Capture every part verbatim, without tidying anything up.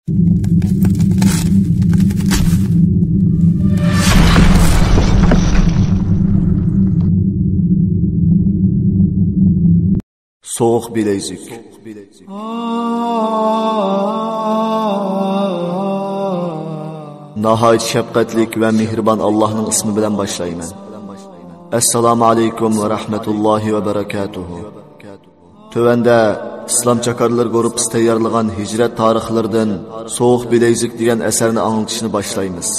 سوغۇق بىلەيزۈك. ناھايىتى شەپقەتلىك ۋە مېھرىبان ئاللاھنىڭ ئىسمى بىلەن باشلايمەن. ئەسسالامۇ ئەلەيكۇم ۋە رەھمەتۇللاھى ۋە بەرەكاتۇھۇ. تۆۋەندە ئىسلام چاكارلىرى گۇرۇپپىسى تەييارلىغان ھىجرەت تارىخلىرىدىن سوغۇق بىلەيزۈك دېگەن ئەسەرنى ئاڭلىتىشنى باشلايمىز.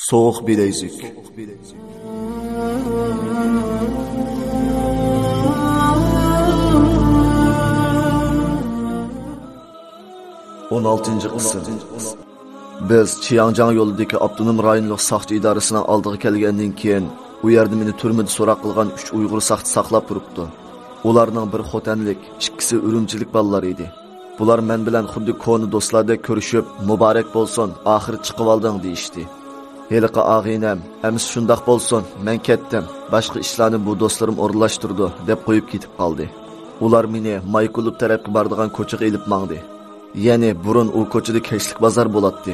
سوغۇق بىلەيزۈك. ئون ئالتىنچى قىسىم. بىز چياڭجياڭ يولىدىكى ئاپتونوم رايونلۇق ساقچى ئىدارىسىنىڭ ئالدىغا كەلگەندىن كېيىن، ئۇ يەردە مېنى تۈرمىدە سوراق قىلغان ئۈچ ئۇيغۇر ساقچى ساقلاپ تۇرۇپتۇ. ئۇلارنىڭ بىر خوتەنلىك، ئىككىسى ئۈرۈمچىلىك بالىلار ئىدى. بۇلار مەن بىلەن خۇددى كونا دوستلاردەك كۆرۈشۈپ، مۇبارەك بولسۇن، ئاخىرى چىقىۋالدىڭ دېيىشتى. ھېلىقى ئاغىنەم، ئەمىسە شۇنداق بولسۇن، مەن كەتتىم، باشقا ئىشلارنى بۇ دوستلىرىم ئورۇنلاشتۇرىدۇ، دەپ قويۇپ كېتىپ قالدى. ئۇلار مېنى مايكۇلۇب تەرەپكە بارىدىغان كوچىغا ئېلىپ ماڭدى. يەنى بۇرۇن ئۇ كوچىدا كەچلىك بازار بولاتتى.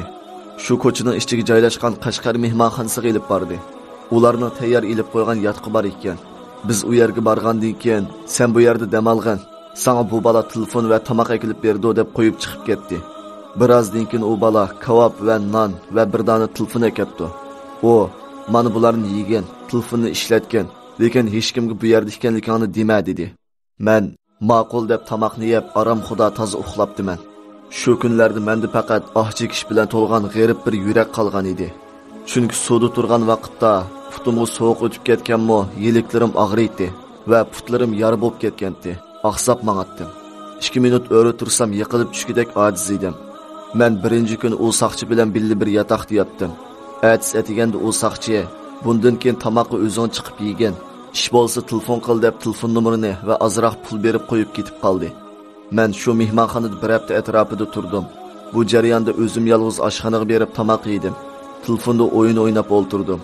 شۇ كوچىنىڭ ئىچىگە جايلاشقان قەشقەر مېھمانخانىسىغا ئېلىپ باردى. ئۇلارنىڭ تەييار ئېلىپ قويغان ياتىقى بار ئىكەن. بىز ئۇ يەرگە بارغاندىن كېيىن، سەن بۇ يەردە دەم ئالغىن، ساڭا بۇ بالا تېلېفون ۋە تاماق ئەكېلىپ بېرىدۇ، دەپ قويۇپ چىقىپ كەتتى. بىرازدىن كېيىن ئۇ بالا كاۋاپ ۋە نان ۋە بىر دانە تېلېفون ئەكەپتۇ. ئۇ، مانا بۇلارنى يېگىن، تېلېفوننى ئىشلەتكىن، لېكىن ھېچكىمگە بۇ يەردە ئىكەنلىكىڭنى دېمە، دېدى. مەن، ماقۇل، دەپ تاماقنى يەپ، ئارام خۇدا تازا ئۇخلاپتىمەن. شۇ كۈنلەردە مەندە پەقەت ئاھ چېكىش بىلەن تولغان غېرىب بىر يۈرەك قالغان ئىدى. چۈنكى سۇدا تۇرغان ۋاقىتتا پۇتۇمغا سوغۇق ئۆتۈپ كەتكەنمۇ، يىلىكلىرىم ئاغرىيتتى ۋە پۇتلىرىم يارا بولۇپ كەتكەنتى. ئاقساپ ماڭاتتىم. ئىككى مىنۇت ئۆرە تۇرسام، يىقىلىپ چۈشكۈدەك ئاجىز ئىدىم. مەن بىرىنچى كۈنى ئۇ ساقچى بىلەن بىللە بىر ياتاقتا ياتتىم. ئەتىسى ئەتىگەندە ئۇ ساقچى، بۇندىن كېيىن تاماققا ئۆزۈڭ چىقىپ يېگىن، ئىش بولسا تېلېفون قىل، دەپ تېلېفون نومۇرىنى ۋە ئازراق پۇل بېرىپ قويۇپ كېتىپ قالدى. مەن شۇ مېھمانخانىدا بىر ھەپتە ئەتراپىدا تۇردۇم. بۇ جەرياندا ئۆزۈم يالغۇز ئاشخانىغا بېرىپ تاماق يېدىم. تېلېفوندا ئويۇن ئويناپ ئولتۇردۇم.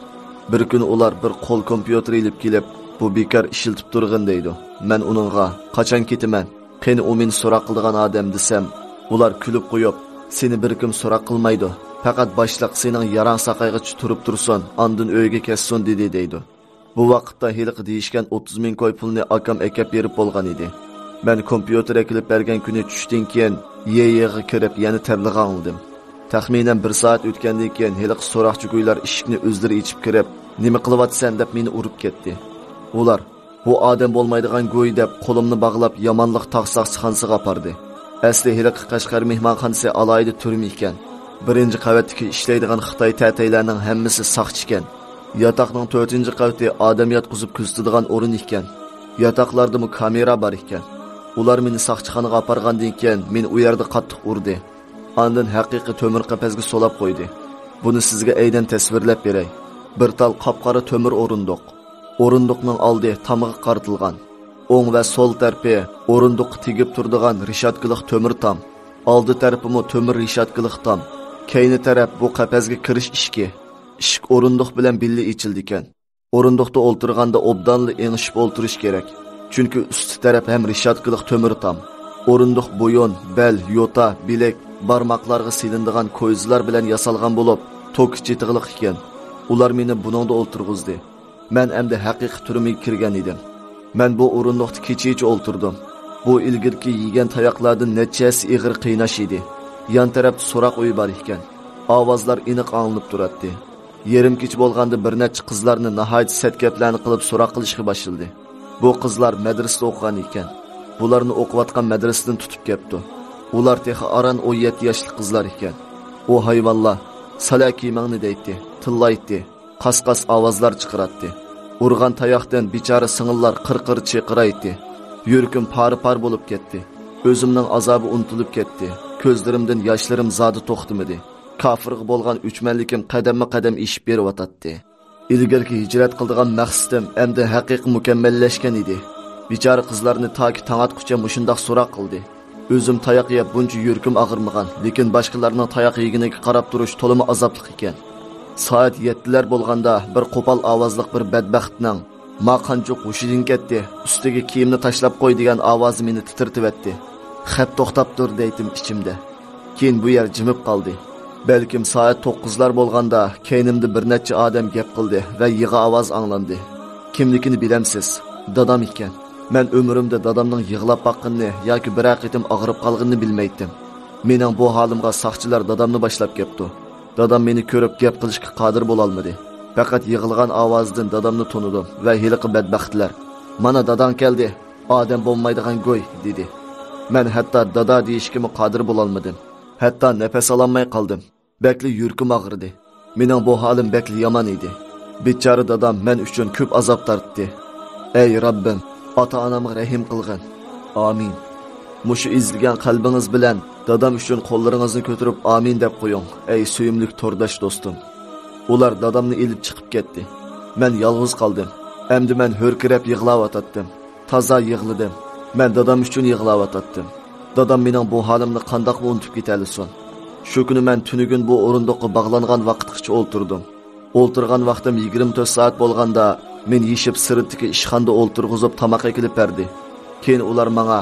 بىر كۈنى ئۇلار بىر قول كومپيۇتېر ئېلىپ كېلىپ، بۇ بىكار ئىشلىتىپ تۇرغىن، دەيدۇ. مەن ئۇنىڭغا، قاچان كېتىمەن؟ قېنى ئۇ مېنى سوراق قىلىدىغان ئادەم، دېسەم، ئۇلار كۈلۈپ قويۇپ، سېنى بىر كىم سوراق قىلمايدۇ. پەقەت باشلىق سېنىڭ ياراڭ ساقايغىچە تۇرۇپ تۇرسۇن، ئاندىن ئۆيىگە كەتسۇن، دېدى، دەيدۇ. بۇ ۋاقىتتا ھېلىقى دېيىشكەن ئوتتۇز مىڭ كوي پۇلنى ئاكام ئەكەپ بېرىپ بولغان ئىدى. مەن كومپيۇتېر ئەكېلىپ بەرگەن كۈنى چۈشتىن كېيىن يېيىغا كىرىپ يەنە تەبلىغ ئاڭلىدىم. تەخمىنەن بىر سائەت ئۆتكەندىن كېيىن ھېلىقى سوراقچى گۇيلار ئىشىكنى ئۆزلىرى ئېچىپ كىرىپ، نېمە قىلىۋاتىسەن دەپ مېنى ئۇرۇپ كەتتى. ئۇلار، بۇ ئادەم بولمايدىغان گۇي دەپ قولۇمنى باغلاپ يامانلىق تاغ ساقچىخانىسىغا ئاپاردى. ئەسلى ھېلىقى قەشقەر مېھمانخانىسى ئالاھىدە تۈرمە ئىكەن. بىرىنچى قەۋەتتىكى ئىشلەيدىغان خىتاي تەتەيلەرنىڭ ھەممىسى ساقچى ئىكەن. ياتاقنىڭ تۆتىنچى قەۋىتى ئادەم ياتقۇزۇپ كۆزىتىدىغان ئورۇن ئىكەن. ياتاقلاردىمۇ كامېرا بار ئىكەن. ئۇلار مېنى ساقچىخانىغا ئاپارغاندىن كېيىن، مېنى ئۇ يەردە قاتتىق ئۇردى. ئاندىن ھەقىقىي تۆمۈر قەپەسكە سولاپ قويدى. بۇنى سىزگە ئەينەن تەسۋىرلەپ بېرەي. بىر تال قاپقارا تۆمۈر ئورۇندۇق. ئورۇندۇقنىڭ ئالدى تامغا قارىتىلغان. ئوڭ ۋە سول تەرىپى ئورۇندۇققا تېگىپ تۇرىدىغان رېشاتكىلىق تۆمۈر تام. ئالدى تەرىپىمۇ تۆمۈر رېشاتكىلىق تام. كەينى تەرەپ بۇ قەپەسكە كىرىش ئىشىكى. ئىشىك ئورۇندۇق بىلەن بىللە ئېچىلىدىكەن. ئورۇندۇقتا ئولتۇرغاندا ئوبدانلا ئېڭىشىپ ئولتۇرۇش كېرەك. چۈنكى ئۈستى تەرەپ ھەم رېشاتكىلىق تۆمۈر تام. ئورۇندۇق بويۇن، بەل، يوتا، بىلەك، بارماقلارغا سېلىنىدىغان كويزىلار بىلەن ياسالغان بولۇپ، توكى چېتىقلىق ئىكەن. ئۇلار مېنى بۇنىڭدا ئولتۇرغۇزدى. مەن ئەمدى ھەقىقىي تۈرمىگە كىرگەن ئىدىم. مەن بۇ ئورۇندۇقتا كېچىچە ئولتۇردۇم. بۇ ئىلگىرىكى يېگەن تاياقلاردىن نەچچە ھەسسە ئېغىر قىيناش ئىدى. يان تەرەپتە سوراق ئۆيى بار ئىكەن. ئاۋازلار ئېنىق ئاڭلىنىپ تۇراتتى. يېرىم كېچە بولغاندا بىر نەچچە قىزلارنى ناھايىتى سەت گەپلەرنى قىلىپ سوراق قىلىشقا باشلىدى. بۇ قىزلار مەدرىسىدە ئوقۇغان ئىكەن. بۇلارنى ئوقۇۋاتقان مەدرىسىدىن تۇتۇپ كەپتۇ. ئۇلار تېخى ئاران ئون يەتتە ياشلىق قىزلار ئىكەن. ئۇ ھايۋانلار، «سالا كىيىمىڭنى» دەيتتى، تىللايتتى، قاس-قاس ئاۋازلار چىقىراتتى. ئۇرغان تاياقتىن بىچارە سىڭىللار قىر-قىر چىرقىرايتتى. يۈرىكىم پارە-پارە بولۇپ كەتتى. ئۆزۈمنىڭ ئازابى ئۇنتۇلۇپ كەتتى. كۆزلىرىمدىن ياشلىرىم زادى توختىمىدى. كاپىرغا بولغان ئۆچمەنلىكىم قەدەممۇ-قەدەم ئېشىپ بېرىۋاتاتتى. ئىلگىرىكى ھىجرەت قىلىدىغان مەقسىتىم ئەمدى ھەقىقىي مۇكەممەللەشكەن ئىدى. بىچارە قىزلارنى تاكى تاڭ ئاتقۇچە مۇشۇنداق سوراق قىلدى. ئۆزۈم تاياق يەپ بۇنچە يۈرىكىم ئاغرىمىغان، لېكىن باشقىلارنىڭ تاياق يېگىنىگە قاراپ تۇرۇش تولىمۇ ئازابلىق ئىكەن. سائەت يەتتىلەر بولغاندا بىر قوپال ئاۋازلىق بىر بەدبەختنىڭ «ما قانچۇق ھوشىدىن كەتتى، ئۈستىگە كىيىمنى تاشلاپ قوي» دېگەن ئاۋازى مېنى تىترىتىۋەتتى. «خەپ توختاپ تۇر» دەيتتىم ئىچىمدە. كېيىن بۇ يەر جىمىپ قالدى. بەلكىم سائەت توققۇزلار بولغاندا كەينىمدە بىر نەچچە ئادەم گەپ قىلدى ۋە يىغا ئاۋاز ئاڭلاندى. «كىملىكىنى بىلەمسىز؟ دادام ئىكەن. مەن ئۆمرۈمدە دادامنىڭ يىغلاپ باققىنىنى ياكى بىرەر قېتىم ئاغرىپ قالغىنىنى بىلمەيتتىم. مېنىڭ بۇ ھالىمغا ساقچىلار دادامنى باشلاپ كەپتۇ. دادام مېنى كۆرۈپ گەپ قىلىشقا قادىر بولالمىدى. پەقەت يىغلىغان ئاۋازىدىن دادامنى تونۇدۇم ۋە ھېلىقى بەدبەختلەر، 'مانا داداڭ كەلدى، ئادەم بولمايدىغان گۇي!' دېدى. مەن ھەتتا دادا دېيىشكىمۇ قادىر بولالمىدىم. ھەتتا نەپەس ئالالماي قالدىم. بەكلا يۈرىكىم ئاغرىدى. مېنىڭ بۇ ھالىم بەكلا يامان ئىدى. بىچارە دادام مەن ئۈچۈن كۆپ ئازاب تارتتى. ئەي رەببىم، ئاتا-ئانامغا رەھىم قىلغىن. ئامىن. مۇشۇ ئېزىلگەن قەلبىڭىز بىلەن دادام ئۈچۈن قوللىرىڭىزنى كۆتۈرۈپ ئامىن دەپ قويۇڭ، ئەي سۆيۈملۈك تورداش دوستۇم. ئۇلار دادامنى ئېلىپ چىقىپ كەتتى. مەن يالغۇز قالدىم. ئەمدى مەن ھۆركىرەپ يىغلاۋاتاتتىم. تازا يىغلىدىم. مەن دادام ئۈچۈن يىغلاۋاتاتتىم. دادام مېنىڭ بۇ ھالىمنى قانداقمۇ ئۇنتۇپ كېتەلىسۇن؟ شۇ كۈنى مەن تۈنۈگۈن بۇ ئورۇندۇققا باغلانغان ۋاقىتقىچە ئولتۇردۇم. ئولتۇرغان ۋاقتىم يىگىرمە تۆت سائەت بولغاندا، مېنى يېشىپ سىرتتىكى ئىشخانىدا ئولتۇرغۇزۇپ تاماق ئەكېلىپ بەردى. كېيىن ئۇلار ماڭا،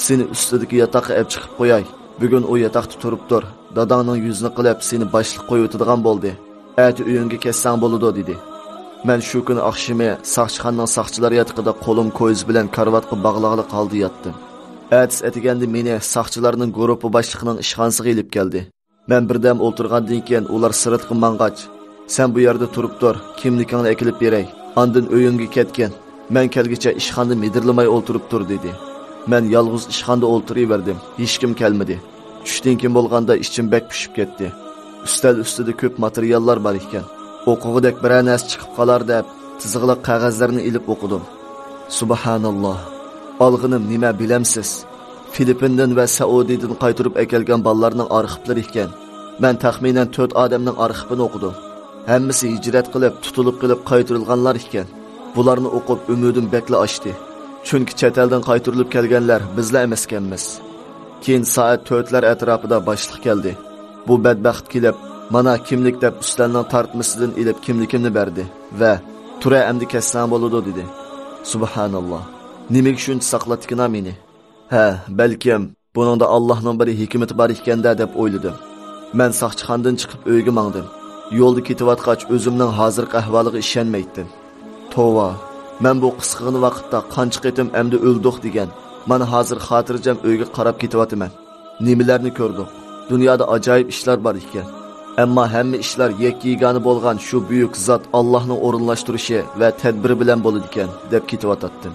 «سېنى ئۈستىدىكى ياتاققا ئەپ چىقىپ قوياي. بۈگۈن ئۇ ياتاقتا تۇرۇپ تۇر. داداڭنىڭ يۈزىنى قىلىپ، سېنى باشلىق قويۇۋېتىدىغان بولدى. ئەتە ئۆيۈڭگە كەتسەڭ بولىدۇ» دېدى. مەن شۇ كۈنى ئاخشىمى ساقچىخانىنىڭ ساقچىلار ياتىقىدا قولۇم كويزا بىلەن كارىۋاتقا باغلاغلىق ھالدا ياتتىم. ئەتىسى ئەتىگەندە مېنى ساقچىلارنىڭ گۇرۇپپا باشلىقىنىڭ ئىشخانىسىغا ئېلىپ كەلدى. مەن بىردەم ئولتۇرغاندىن كېيىن ئۇلار سىرتقا ماڭغاچ، «سەن بۇ يەردە تۇرۇپ تۇر، كىملىكىڭنى ئەكېلىپ بېرەي، ئاندىن ئۆيۈڭگە كەتكىن. مەن كەلگۈچە ئىشخانىدا مىدىرلىماي ئولتۇرۇپ تۇر» دېدى. مەن يالغۇز ئىشخانىدا ئولتۇرۇۋەردىم. ھېچكىم كەلمىدى. چۈشتىن كېيىن بولغاندا ئىچىم بەك پۇشۇپ كەتتى. ئۈستەل ئۈستىدە كۆپ ماتېرىياللار بار ئىكەن. ئوقۇغۇدەك بىرەر نەرسە چىقىپ قالار دەپ، تىزىقلىق قەغەزلەرنى ئېلىپ ئوقۇدۇم. سۇبھاناللا. ئالغىنىم نېمە بىلەمسىز؟ فىلىپپىندىن ۋە سەئۇدىدىن قايتۇرۇپ ئەكەلگەن بالىلارنىڭ ئارخىپلىرى ئىكەن. مەن تەخمىنەن تۆت ئادەمنىڭ ئارخىپىنى ئوقۇدۇم. ھەممىسى ھىجرەت قىلىپ، تۇتۇلۇپ قېلىپ قايتۇرۇلغانلار ئىكەن. بۇلارنى ئوقۇپ ئۈمىدىم بەكلا ئاشتى. چۈنكى چەت ئەلدىن قايتۇرۇلۇپ كەلگەنلەر بىزلا ئەمەسكەنمىز. كېيىن سائەت تۆتلەر ئەتراپىدا باشلىق كەلدى. بۇ بەدبەخت كېلىپ، «مانا كىملىك» دەپ ئۈستەلنىڭ تارتمىسىدىن ئېلىپ كىملىكىمنى بەردى ۋە «تۇرە ئەمدى كەتسەڭ بولىدۇ» دېدى. سۇبھاناللا. نېمىگە شۇنچە ساقلاتتىكىنا مېنى؟ ھە، بەلكىم بۇنىڭدا ئاللاھنىڭ بىر ھېكمىتى بار ئىكەن-دە دەپ ئويلىدىم. مەن ساقچىخانىدىن چىقىپ ئۆيگە ماڭدىم. يولدا كېتىۋاتقاچ ئۆزۈمنىڭ ھازىرقى ئەھۋالىغا ئىشەنمەيتتىم. توۋا، مەن بۇ قىسقىغىنە ۋاقىتتا قانچە قېتىم «ئەمدى ئۆلدۇق» دېگەن، مانا ھازىر خاتىرجەم ئۆيگە قاراپ كېتىۋاتىمەن. نېمىلەرنى كۆردۇق؟ دۇنيادا ئاجايىپ ئىشلار بار ئىكەن. ئەمما ھەممە ئىشلار يەككە-يېگانە بولغان شۇ بۈيۈك زات ئاللاھنىڭ ئورۇنلاشتۇرۇشى ۋە تەدبىرى بىلەن بولىدىكەن، دەپ كېتىۋاتاتتىم.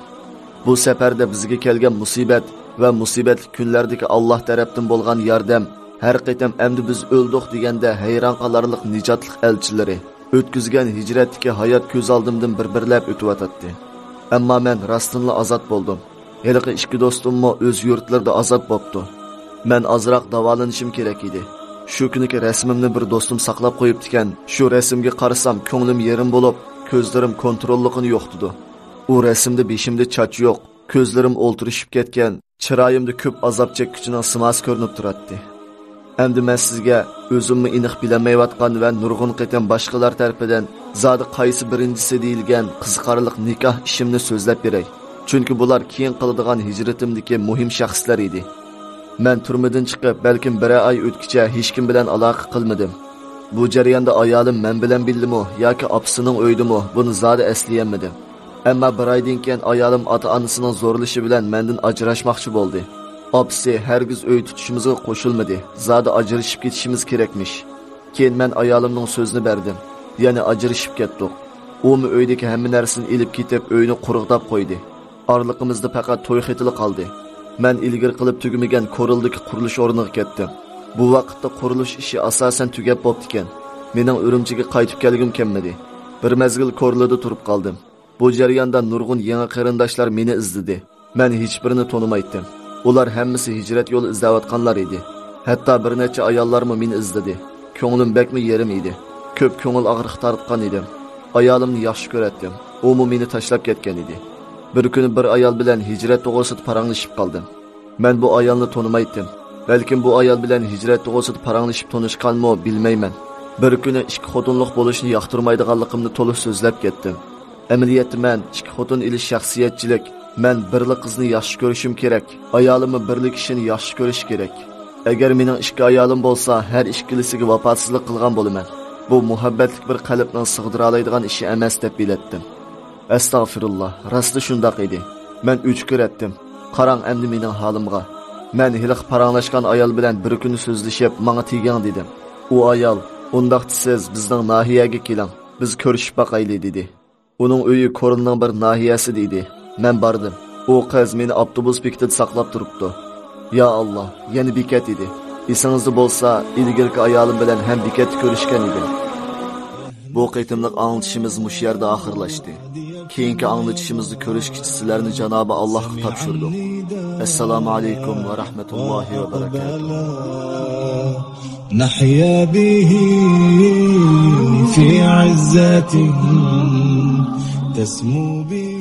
بۇ سەپەردە بىزگە كەلگەن مۇسىبەت ۋە مۇسىبەتلىك كۈنلەردىكى ئاللاھ تەرەپتىن بولغان ياردەم، ھەر قېتىم «ئەمدى بىز ئۆلدۇق» دېگەندە ھەيران قالارلىق نىجاتلىق ئەلچىلىرى، ئۆتكۈزگەن ھىجرەتتىكى ھايات كۆز ئالدىمدىن بىر-بىرلەپ ئۆتۈۋاتاتتى. ئەمما مەن راستتىنلا ئازاد بولدۇم. ھېلىقى ئىككى دوستۇممۇ ئۆز يۇرتلىرىدا ئازاد بوپتۇ. مەن ئازراق داۋالىنىشىم كېرەك ئىدى. شۇ كۈنىكى رەسىمىمنى بىر دوستۇم ساقلاپ قويۇپتىكەن، شۇ رەسىمگە قارىسام كۆڭلۈم يېرىم بولۇپ، كۆزلىرىم كونتروللۇقىنى يوقىتىدۇ. ئۇ رەسىمدە بېشىمدا چاچ يوق، كۆزلىرىم ئولتۇرۇشۇپ كەتكەن، چىرايىمدا كۆپ ئازاب چەككۈچىنىڭ سىماسى كۆرۈنۈپ تۇراتتى. ئەمدى مەن سىزگە ئۆزۈممۇ ئېنىق بىلەلمەيۋاتقان ۋە نۇرغۇن قېتىم باشقىلار تەرىپىدىن زادى قايسى بىرىنچىسى دېيىلگەن قىزىقارلىق نىكاھ ئىشىمنى سۆزلەپ بېرەي. چۈنكى بۇلار كېيىن قىلىدىغان ھىجرىتىمدىكى مۇھىم شەخسلەر ئىدى. مەن تۈرمىدىن چىقىپ بەلكىم بىرەر ئاي ئۆتكىچە ھېچكىم بىلەن ئالاقە قىلمىدىم. بۇ جەرياندا ئايالىم مەن بىلەن بىللىمۇ ياكى ئاپىسىنىڭ ئۆيىدىمۇ، بۇنى زادى ئەسلىيەلمىدىم. ئەمما بىر ئايدىن كېيىن ئايالىم ئاتا-ئانىسىنىڭ زورلىشى بىلەن مەندىن ئاجراشماقچى بولدى. ئاپىسى ھەرگىز ئۆي تۇتۇشىمىزغا قوشۇلمىدى، زادى ئاجرىشىپ كېتىشىمىز كېرەكمىش. كېيىن مەن ئايالىمنىڭ سۆزىنى بەردىم، يەنى ئاجرىشىپ كەتتۇق. ئۇمۇ ئۆيدىكى ھەممە نەرسىنى ئېلىپ كېتىپ، ئۆينى قۇرغۇداپ قويدى. ئارىلىقىمىزدا پەقەت توي خېتىلا قالدى. مەن ئىلگىرى قىلىپ تۈگىمىگەن كورلىدىكى قۇرۇلۇش ئورنىغا كەتتىم. بۇ ۋاقىتتا قۇرۇلۇش ئىشى ئاساسەن تۈگەپ بوپتىكەن. مېنىڭ ئۈرۈمچىگە قايتىپ كەلگۈم كەلمىدى. بىر مەزگىل كورلىدا تۇرۇپ قالدىم. بۇ جەرياندا نۇرغۇن يېڭى قېرىنداشلار مېنى ئىزدىدى. مەن ھېچبىرىنى تونۇمايتتىم. ئۇلار ھەممىسى ھىجرەت يولى ئىزدەۋاتقانلار ئىدى. ھەتتا بىر نەچچە ئاياللارمۇ مېنى ئىزدىدى. كۆڭلۈم بەكمۇ يېرىم ئىدى. كۆپ كۆڭۈل ئاغرىقى تارتقان ئىدىم. ئايالىمنى ياخشى كۆرەتتىم. ئۇمۇ مېنى تاشلاپ كەتكەن ئىدى. بىر كۈنى بىر ئايال بىلەن ھىجرەت توغرىسىدا پاراڭلىشىپ قالدىم. مەن بۇ ئايالنى تونۇمايتتىم. بەلكىم بۇ ئايال بىلەن ھىجرەت توغرىسىدا پاراڭلىشىپ تونۇشقانمۇ بىلمەيمەن. بىر كۈنى ئىككى خوتۇنلۇق بولۇشنى ياقتۇرمايدىغانلىقىمنى تولۇق سۆزلەپ كەتتىم. ئەمەلىيەتتە مەن ئىككى خوتۇن ئېلىش شەخسىيەتچىلىك، مەن بىرلا قىزنى ياخشى كۆرۈشۈم كېرەك، ئايالىممۇ بىرلا كىشىنى ياخشى كۆرۈشى كېرەك. ئەگەر مېنىڭ ئىككى ئايالىم بولسا، ھەر ئىككىلىسىگە ۋاپاسىزلىق قىلغان بولىمەن. بۇ مۇھەببەتلىك بىر قەلبنىڭ سىغدۇرالايدىغان ئىشى ئەمەس، دەپ بىلەتتىم. ئەستەغپىرۇللا، راستلا شۇنداق ئىدى. مەن ئۆچكۈر ئەتتىم. قاراڭ ئەمدى مېنىڭ ھالىمغا. مەن ھېلىقى پاراڭلاشقان ئايال بىلەن بىر كۈنى سۆزلىشىپ، ماڭا تېگىڭ دېدىم. ئۇ ئايال، ئۇنداقتا سىز بىزنىڭ ناھىيەگە كېلىڭ، بىز كۆرۈشۈپ باقايلى، دېدى. ئۇنىڭ ئۆيى كورلىنىڭ بىر ناھىيەسىدە ئىدى. مەن باردىم. ئۇ قىز مېنى ئاپتوبۇس بېكىتىدە ساقلاپ تۇرۇپتۇ. يا ئاللا، يەنە بېكەت ئىدى. ئېسىڭىزدە بولسا، ئىلگىرىكى ئايالىم بىلەن ھەم بېكەتتە كۆرۈشكەن ئىدىم. بۇ قېتىملىق ئاڭلىتىشىمىز مۇشۇ يەردە ئاخىرلاشتى. كېيىنكى ئاڭلىتىشىمىزدا كۆرۈشكىچە سىلەرنى جانابى ئاللاھقا تاپشۇردۇق. ئەسسالامۇ ئەلەيكۇم ۋە رەھمەتۇللاھى ۋە بەرەكاتۇھ. نحيا به في عزة تسمو به